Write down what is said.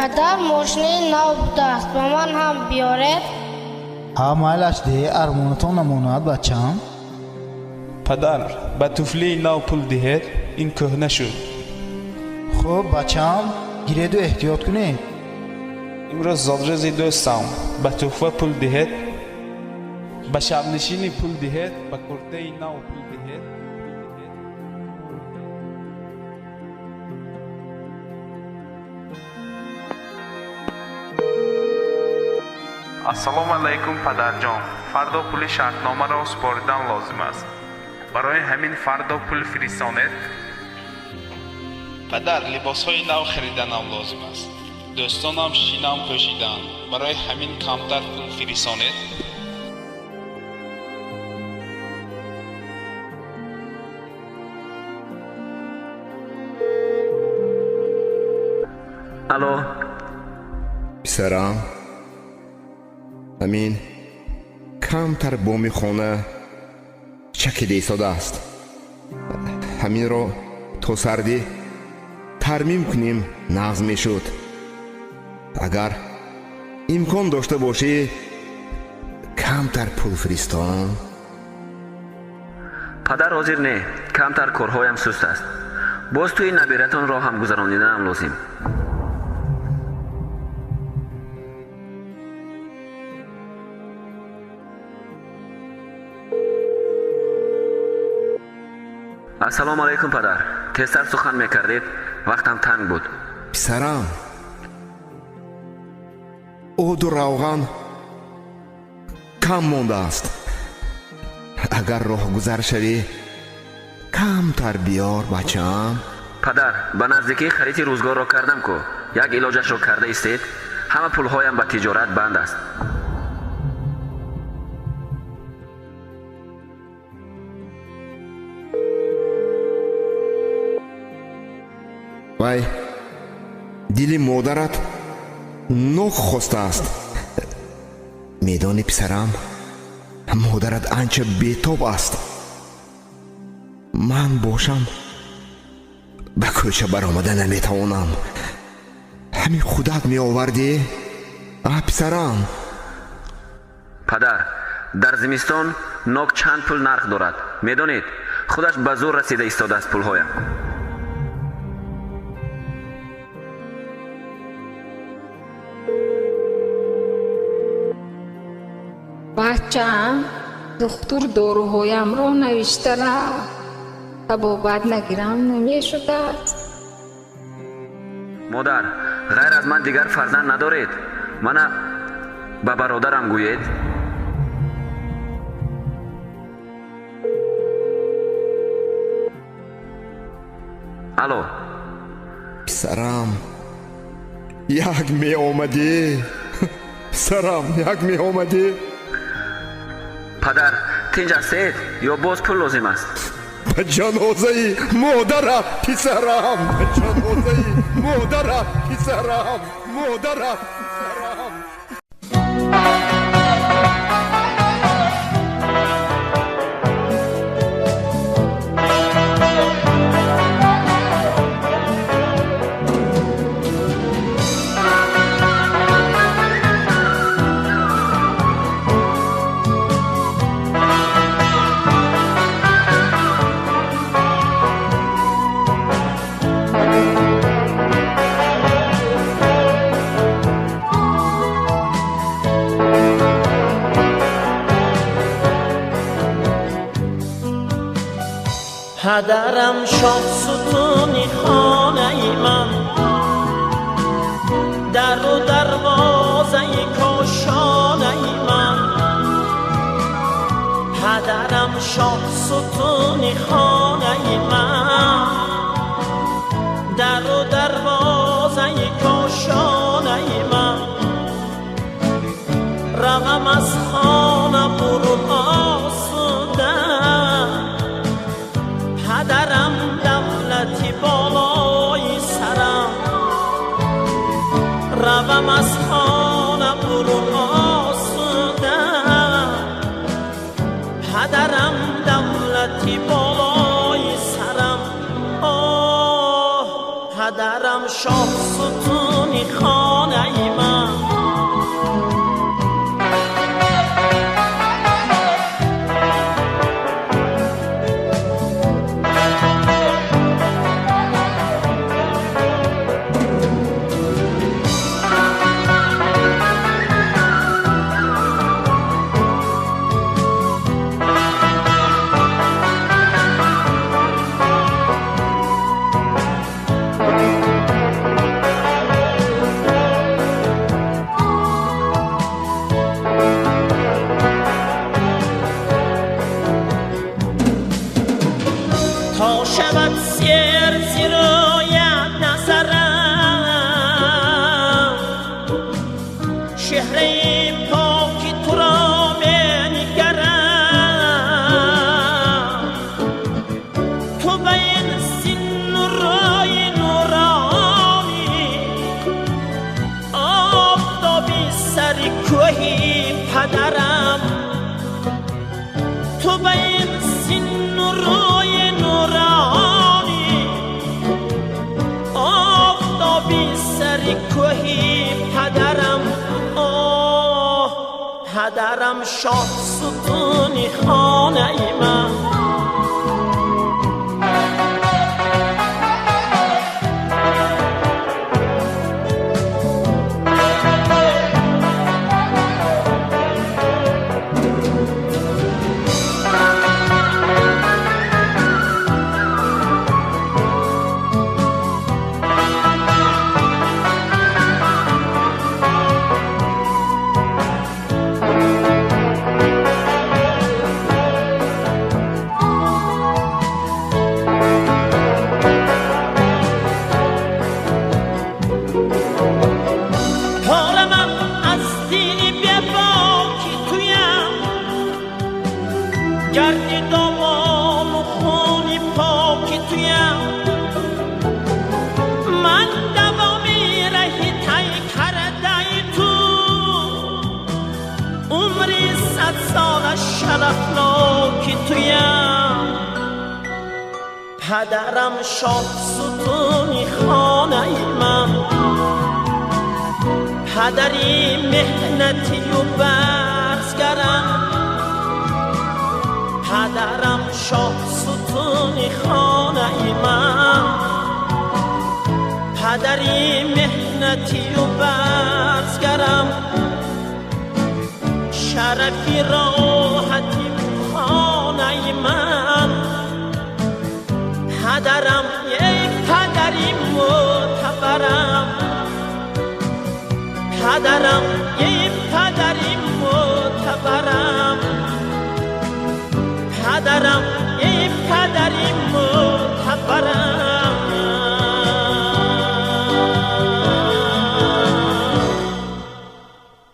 Падар, мошини нав будааст, ба ман ҳам биёред. Ҳа, майлаш, де, армонатон намонад, бачам. Падар, ба туфлии нав пул диҳед, ин кӯҳна шуд. Хуб, бачам, гиреду эҳтиёт кунед. Имрӯз зодрӯзи дӯстам, ба туҳфа пул диҳед, ба шабнишинӣ пул диҳед, ба куртаи нав пул диҳед. Ассалому алайкум, падарҷон. Фардо пули шартномаро супоридан лозим аст. Барои ҳамин фардо пул фиристонед. Падар, либосҳои нав хариданам лозим аст. Дӯстонам шинам пӯшиданд. Барои ҳамин камтар пул фиристонед. Алло. Писарам, ҳамин камтар боми хона чакида истодааст. Ҳаминро то сардӣ тармим кунем, нағз мешуд. Агар имкон дошта бошӣ, камтар пул фиристон. Падар, ҳозир не, камтар корҳоям суст аст. Боз тӯи набиратонро ҳам гузарониданам лозим. Ассалому алайкум, падар. Тезтар сухан мекардед, вақтам танг буд. Писарам, оду равған кам мондааст. Агар роҳгузар шавӣ, камтар биёр, бачаам. Падар, ба наздикӣ хариди рӯзгорро кардам ку, як илоҷашро карда истед. Ҳама пулҳоям ба тиҷорат банд аст. Вай, дили модарат нок хостааст. Медонӣ, писарам, модарат анча бетоб аст. Ман бошам, ба кӯча баромада наметавонам. Ҳамин худат меовардӣ, а, писарам? Падар, дар зимистон нок чанд пул нарх дорад, медонед? Худаш ба зӯр расида истодааст пулҳоям. Бачаам, духтур доруҳоямро навишта рафт. Табобат нагирам намешудааст. Модар, ғайр аз ман дигар фарзанд надоред? Мана ба бародарам гӯед. Алло. Писарам, як меомадӣ. Писарам, як меомадӣ. Падар, тинҷ ҳастед ё боз пул лозим аст? Ба ҷанозаи модарат, писарам, ба ҷанозаи модарат, писарам, модарат, писарам. Падарам шоҳ сутуни хонаи ман, дару дарвозаи кошонаи ман. Падарам шоҳ сутуни хонаи ман, дару дарвозаи кошонаи ман. Равам аз хона бурун осуда, падарам давлати болои сарам. Равам аз хона бурун осуда, падарам давлати болои сарам. Оҳ, падарам шоҳ сутуни хона. تو به این سن و روی نورانی، آفتابی سر کوهی پدرم، آه پدرم شاه ستون خانه ای من. گردی دامان و خونی پاکی تویم، من دوامی رهی تای کرده تو، عمری 100 سال شرفناکی تویم. پدرم شاه ستونی خانه ای من، پدری مهنتی و برزگرم، پدرم شاه ستون خانه ای من، پدری مهنتی و برزگرم، شرفی راحتی خانه ای من، پدرم یک پدری معتبرم، پدرم یک